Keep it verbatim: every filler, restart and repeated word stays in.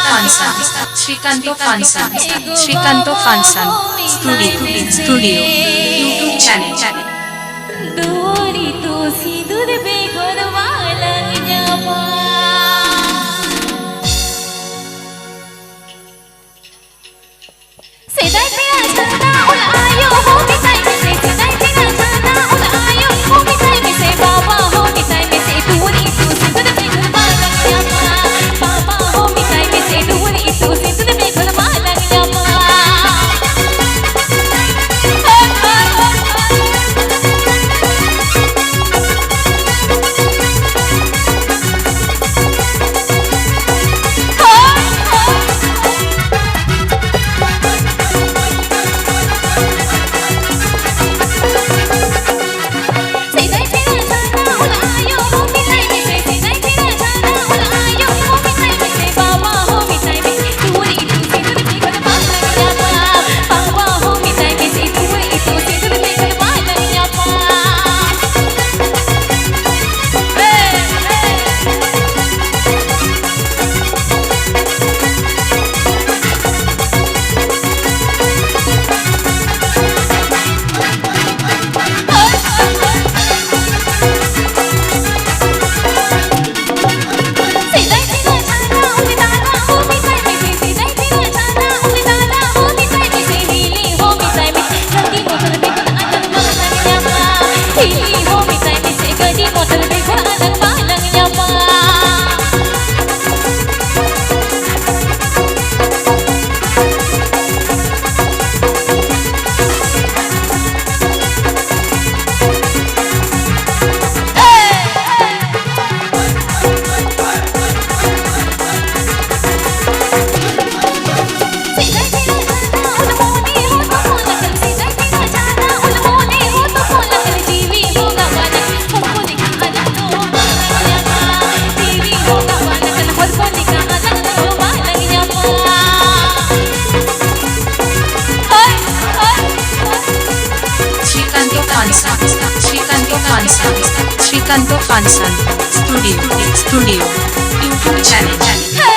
Function, Srikanta function, Srikanta function, studio, studio, YouTube channel. দুয়ারি তো সিঁদুর বেঘর মালা জামা। ᱥᱮᱫᱟᱭ ᱯᱮᱲᱟ ᱡᱷᱟᱨᱱᱟ ᱚᱞ ᱟᱭᱳ ᱦᱚᱸ ᱢᱮᱛᱟᱭ ᱢᱮᱥᱮ, ᱥᱮᱫᱟᱭ ᱯᱮᱲᱟ ᱡᱷᱟᱨᱱᱟ ᱚᱞ ᱟᱭᱳ ᱦᱚᱸ ᱢᱮᱛᱟᱭ ᱢᱮᱥᱮ, ᱵᱟᱵᱟ ᱦᱚᱸ ᱢᱮᱛᱟᱭ ᱢᱮᱥᱮ, ᱫᱩᱣᱟᱹᱨ ᱤᱛᱩ ᱥᱤᱸᱫᱩᱨ ᱵᱮᱜᱚᱨ ᱵᱟᱝ ᱧᱟᱢᱟ᱾ ᱵᱟᱵᱟ ᱦᱚᱸ ᱢᱮᱛᱟᱭ ᱢᱮᱥᱮ, ᱫᱩᱣᱟᱹᱨ ᱤᱛᱩ ᱥᱤᱸᱫᱩᱨ ᱵᱮᱜᱚᱨ ᱵᱟᱝ ᱧᱟᱢᱟ᱾ Srikanta function, Srikanta function, Srikanta function, studio, studio, YouTube channel.